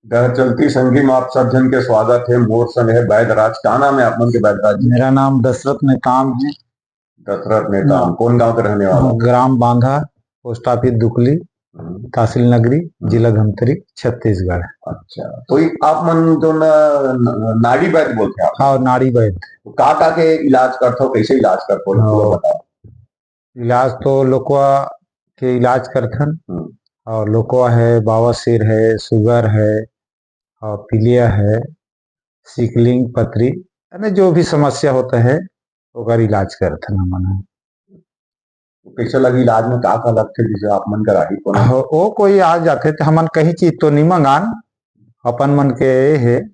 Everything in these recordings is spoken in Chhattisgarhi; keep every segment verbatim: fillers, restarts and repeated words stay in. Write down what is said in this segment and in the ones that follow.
डहर चलती संगी में आप सब झन के स्वागत है। मोर संग है बैदराज। का नाम है आप मन के, बैदराज जी? मेरा नाम दशरथ नेताम है। दशरथ नेताम, हाँ। कौन गांव के रहने वाला? हाँ, ग्राम बांधा, पोस्ट ऑफिस दुकली, हम्म। तहसील नगरी, हम्म। जिला धमतरी, छत्तीसगढ़। अच्छा, तो ये आप मन जो न, न, नाड़ी बैद बोलते हैं आप? हाँ, नाड़ी बैद। तो का का के इलाज करथो, कैसे इलाज करथो, हाँ। थोड़ा बताओ। इलाज तो लोकवा के इलाज करथन, हम्म। और लोकवा है, बवासीर है, शुगर है, और पीलिया है, सिकलिंग पथरी, यानी जो भी समस्या होता है, ओकर इलाज करथन हमन ह। तो कैसे लगी इलाज में, का का लगथे, जैसे आप मन कराही कोनो? हो, ओ कोई आ जाथे त हमन कहीं चीज तो नहीं मंगान, अपन मन के ये है,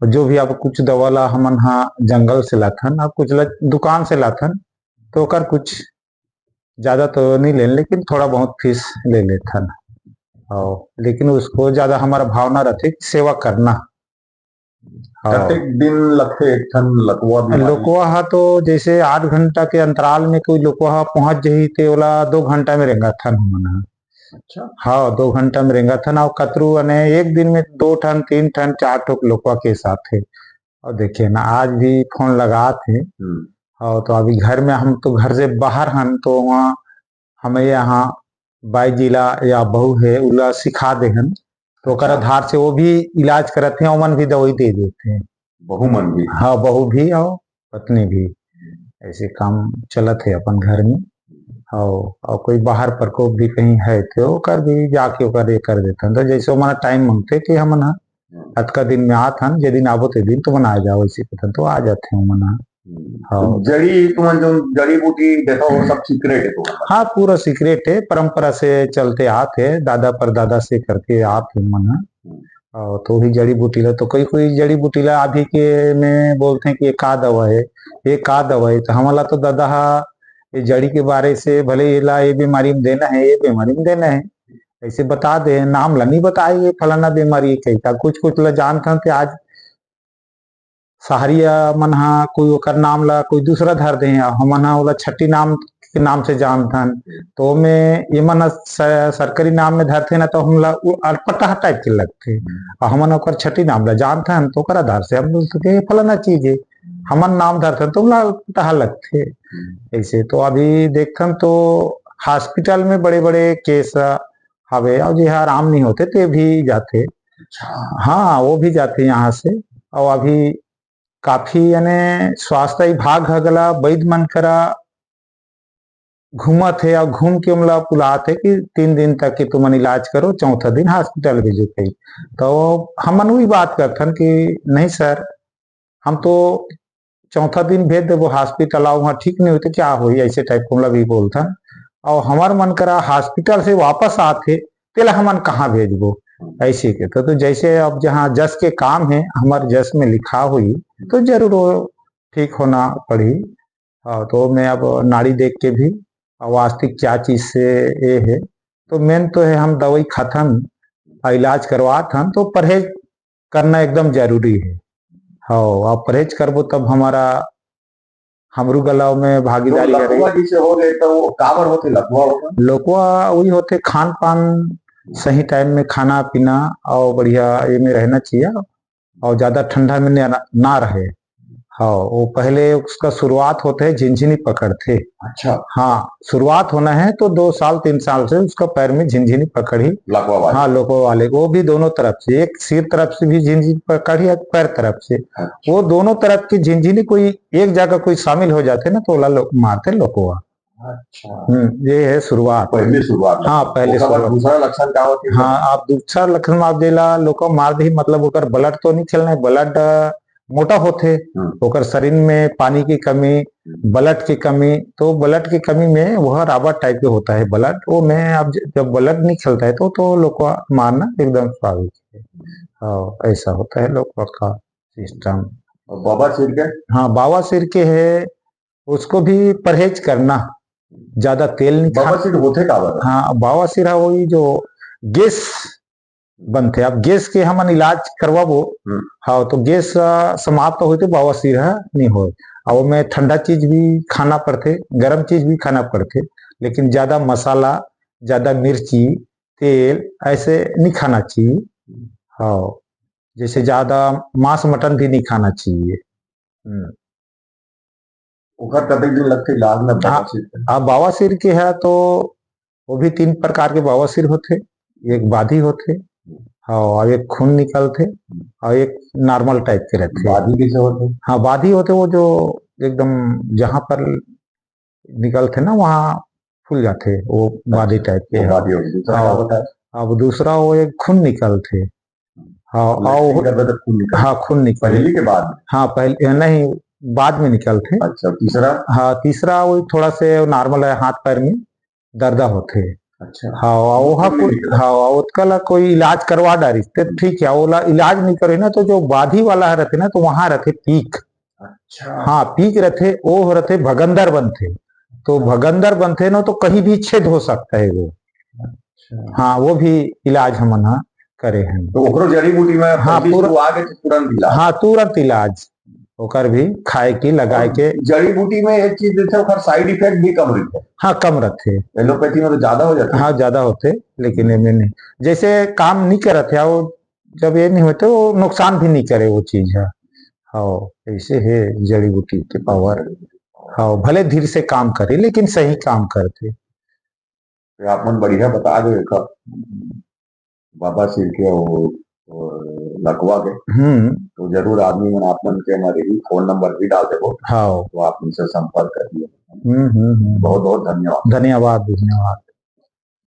जो भी अब कुछ दवा ला हमन हा जंगल से लाथन, अब कुछ ला दुकान से लाथन, तो ओकर कुछ ज्यादा तो नहीं लेन, लेकिन थोड़ा बहुत फीस ले लेथन। और लेकिन उसको ज्यादा हमारा भावना रहथे कि सेवा करना। हाँ। कतेक दिन लगथे एक ठन लकवा बीमारी? लोकवा हा तो जैसे आठ घंटा के अंतराल में कोई लोकवा हा पहुंच जही, ते ओला दो घंटा में रेंगाथन हमन हा। अच्छा। हाँ, दो घंटा में रेंगाथन। और कतरू अने एक दिन में दो ठन, तीन ठन, चार ठो लोकवा के साथ है। और देखिए ना, आज भी फोन लगात हे। हम्म। और तो अभी घर में, हम तो घर से बाहर हन, तो वहाँ हमें यहाँ बाई जिला या बहू है, उला सिखा दे हन, तो ओकर अच्छा। आधार से वो भी इलाज करत हैं, ओमन भी दवाई दे देते हैं। बहू मन भी? हाँ, बहू भी और पत्नी भी। ऐसे काम चलत है अपन घर में। और, और कोई बाहर प्रकोप भी कहीं है, तो ओकर भी जाके ओकर ये कर देते हैं। तो जैसे ओमन टाइम मांगते कि हमन ह हम्म। अतका दिन में आत हन, जे दिन आबो ते दिन तो मन आ जाओ, ऐसे कथन तो आ जाते हैं ओमन ह। हम्म। हाँ। तो जड़ी, तुमन जो जड़ी बूटी देखा, वो सब सीक्रेट है तुम्हारा? हाँ, पूरा सीक्रेट है, परंपरा से चलते आत है, दादा परदादा से करके आत है मन ह। हम्म। और तो ही जड़ी बूटी ला, तो कोई कोई जड़ी बूटी ला अभी के में बोलते हैं कि ये का दवा है, ये का दवा है, तो हमला तो दादा हा ये जड़ी के बारे से, भले ये ला ये बीमारी में देना है, ये बीमारी में देना है, ऐसे बता दे, नाम ला नहीं बताए, ये फलाना बीमारी है, कैसा कुछ कुछ ला जानथन ते आज सहरिया मन हा कोई ओकर नाम ला कोई दूसरा धर दे, या हमन हा ओला छट्टी नाम के नाम से जानथन, तो ओमे ये मन ह स-, सरकारी नाम में धरथे ना, तो हमला उ अटपटाह टाइप के लगथे। और हमन ओकर छट्टी नाम ला जानथन, तो ओकर आधार से हम बोलथन कि ये फलाना चीज है, हमन नाम धरथन, तो ओला अटपटाह लगथे। ऐसे तो अभी देखथन तो हॉस्पिटल में बड़े-बड़े केस हवे, और जे ह आराम नहीं होते, ते भी जाथे। अच्छा। हाँ, वो भी जाथे यहाँ से। और अभी काफी, यानी स्वास्थ्य विभाग ह गला वैद्य मन करा घूमत हे, और घूम के ओमला बुलात हे कि तीन दिन तक कि तुमन इलाज करो, चौथा दिन हॉस्पिटल भेजो कही। तो हमन वही बात करथन कि नहीं सर, हम तो चौथा दिन भेज देबो हॉस्पिटल, आ वहाँ ठीक नहीं होते, क्या होई, ऐसे टाइप के ओमला भी बोलथन। और हमार मन करा हॉस्पिटल से वापस आथे, तेला हमन कहाँ भेजबो, ऐसे के। तो, तो जैसे अब जहाँ जस के काम है, हमार जस में लिखा हुई, तो जरूर वो ठीक होना पड़ी। हाँ, तो मैं अब नाड़ी देख के भी, और वास्तविक क्या चीज से ये है, तो मेन तो है हम दवाई खाथन, आ इलाज करवात हन, तो परहेज करना एकदम जरूरी है। हाँ, आप परहेज करबो तब हमारा, हमरू गलाव में तो भागीदारी करे। लकवा जैसे हो गए, तो वो काबर होते लकवा होता? लकवा वही होते, खान पान सही टाइम में खाना पीना और बढ़िया ये में रहना चाहिए, और ज्यादा ठंडा में ना, ना रहे। हाँ, वो पहले उसका शुरुआत होते है झिनझिनी पकड़ते। अच्छा। हाँ, शुरुआत होना है तो दो साल तीन साल से उसका पैर में झिनझिनी पकड़ी। लकवा वाले? हाँ, लकवा वाले, वो भी दोनों तरफ से, एक सिर तरफ से भी झिनझिनी पकड़ी, एक पैर तरफ से। अच्छा। वो दोनों तरफ की झिनझिनी कोई एक जगह कोई शामिल हो जाते ना, तो ओला लो-, मारते लकवा। अच्छा। हम्म, ये है शुरुआत। पहली शुरुआत। हाँ, पहली ओकर बाद शुरुआत। दूसरा लक्षण का होती है? हाँ, आप दूसरा लक्षण में आप जेला लकवा मार दही, मतलब ओकर blood तो नहीं खेलना है, blood, अ, मोटा होथे, हम्म। ओकर शरीर में पानी की कमी, हम्म। Blood की कमी, तो blood की कमी में वह rubber type के होता है blood, वो में आप ज-, जब blood नहीं खेलता है तो, तो लकवा मारना एकदम स्वाभाविक है। हाँ, ऐसा होता है लकवा का system। और बवासीर के? हाँ, बवासीर के है, उसको भी परहेज करना, ज्यादा तेल नहीं खाना। बवासीर होथे काबर? हाँ, बवासीर है वही जो गैस बनथे। अब गैस के हमन इलाज करवाबो, हम्म। हाँ, तो गैस, अ, समाप्त होते बवासीर ह नहीं होय। और ओमे ठंडा चीज भी खाना पड़थे, गरम चीज भी खाना पड़थे, लेकिन ज्यादा मसाला, ज्यादा मिर्ची, तेल ऐसे नहीं खाना चाहिए। हाँ, जैसे ज्यादा मांस मटन भी नहीं खाना चाहिए। हम्म। ओकर कतेक दिन लगथे इलाज में, हाँ, बवासीर के? अब बवासीर के है तो वो भी तीन प्रकार के बवासीर होथे। एक बादी होथे, हाँ, और एक खून निकलथे, और एक नॉर्मल टाइप के रहथे। बादी कैसे होथे? हाँ, बादी होथे वो जो एकदम जहाँ पर निकलथे ना, वहाँ फूल जाथे, वो बादी अच्छा, टाइप के। वो हाँ। बादी होथे। दूसरा हाँ, का बताए? अब दूसरा वो एक खून निकलथे। हाँ, और लेटरिन करबे तो खून निकल हाँ, खून निकले। पहली के बाद में? हाँ, पहले, नहीं, बाद में निकलथे। अच्छा, तीसरा? हाँ, तीसरा वो थोड़ा से नॉर्मल है, हाथ पैर में दर्दा होथे। अच्छा। हाँ, और वो वहाँ खून कोई, निकला? हाँ, और ओतका ला कोई इलाज करवा डारिस, ते हम्म। ठीक है, वो ला इलाज नहीं करे ना, तो जो बादी वाला रहथे ना, तो वहाँ रहथे पीक। अच्छा। हाँ, पीक रहथे, वो रहथे भगंदर बनथे, तो भगंदर बनथे ना, तो कहीं भी छेद हो सकता है वो। अच्छा। हाँ, वो भी इलाज हमन ह करे हन। तो ओकरो जड़ी बूटी में हाँ, पहली पूरा शुरू आ गए तो तुरंत इलाज? हाँ, तुरंत इलाज, ओकर भी खाए की, लगाए और के। जड़ी बूटी में एक चीज देथे, ओकर साइड इफेक्ट भी कम रहथे। हाँ, कम रहथे। एलोपैथी में तो ज्यादा हो जाथे। हाँ, ज्यादा होथे, लेकिन एमे नहीं। जैसे काम नहीं करत है, वो जब ये नहीं होते, वो नुकसान भी नहीं करे वो चीज है। हाँ, ऐसे है जड़ी बूटी के पावर। हाँ, भले धीरे से काम करे, लेकिन सही काम करथे। तो आप मन बढ़िया बता दो एक बवासीर के वो, वो लकवा के। हम्म। तो जरूर आदमी मन आप मन के हमारे ही फोन नंबर भी डाल देबो। हाँ। तो आप उनसे संपर्क कर लियो। हम्म, हम्म, हम्म। बहुत बहुत धन्यवाद। धन्यवाद, धन्यवाद।